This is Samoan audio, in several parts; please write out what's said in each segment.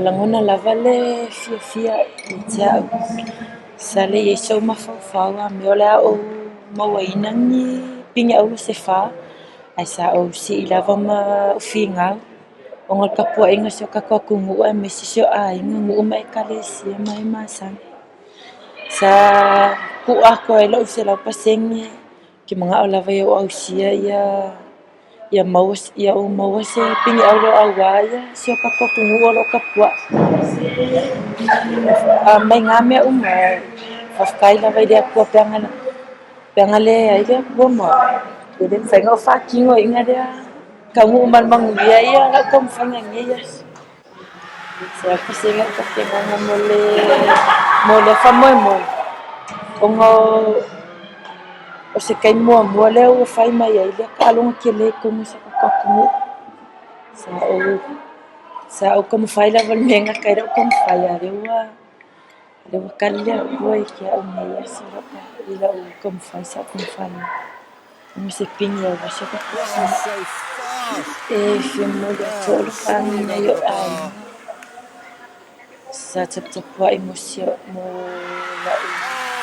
Lagona lava le fiafia ia te au, sa leai ai sou mafaufau a mea o le a ou mauaina ni pine auro se fa, ae sa ou sii lava ma ou figau ona o le tapuaiga a si o tatou atunuu aemaise si ou aiga, nuu ma ekalesia ma e masani. Sa tuu atoa ai lou 100% ou te manao lava ia ou ausia ia ou maua se pine auro aua si o tatou atunuu o lo o tapuai. Mai na mea uma, faafetai lava i le Atua pe ana leai le Atua ma au, e le mafai ona ou faatinoina lea taunuu ma le manuia lau taumafaiga i lenei aso. 100% lou tapenaga mo lea faamoemoe, ona o se taimi muamua lea ua fai mai ai lea taaloga tele i totonu o si o tatou atunuu. Sa ou taumafai lava i le mea e gata ai lou taumafai, a o lea ua tali le Atua ia te au i lenei aso i lau taumafai sa ou taumafai ai e maua se pine aua si o tatou atunuu. E fia momoli atu ou alofaaga i ou aiga sa taputapuai mo la'u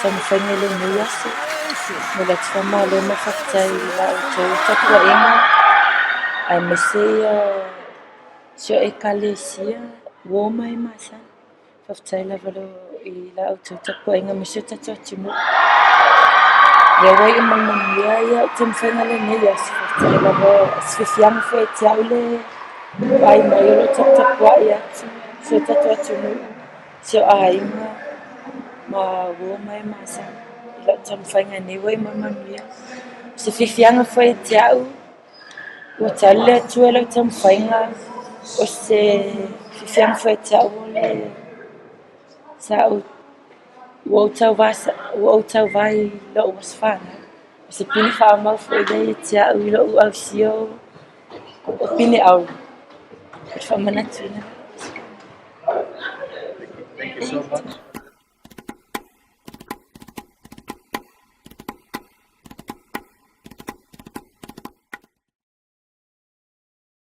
taumafaiga i lenei aso. Momoli atu le faamalo ma le faafetai i la outou tapuaiga aemaise si o ekalesia, uo ma e masani. Faafetai lava i la outou tapuaiga aemaise o si o tatou atunuu. O lea ua iu ma le manuia la'u taumafaiga i lenei aso. Faafetai lava, o se fiafiaga foi ia te au le vaai mai o lo o taputapuai atu si o tatou atunuu, si ou aiga ma uo ma e masani i lau taumafaiga nei ua iu ma le manuia. O se fiafiaga foi ia te au ua tali le Atua i lau taumafaiga. O se fiafiaga foi ia te au o le sa ou ua ou tauvā i lou aso fanau. O se pine faamau foi lea ia te au i lou ausia o pine auro. O le faamanatuina lea. Thank you so much.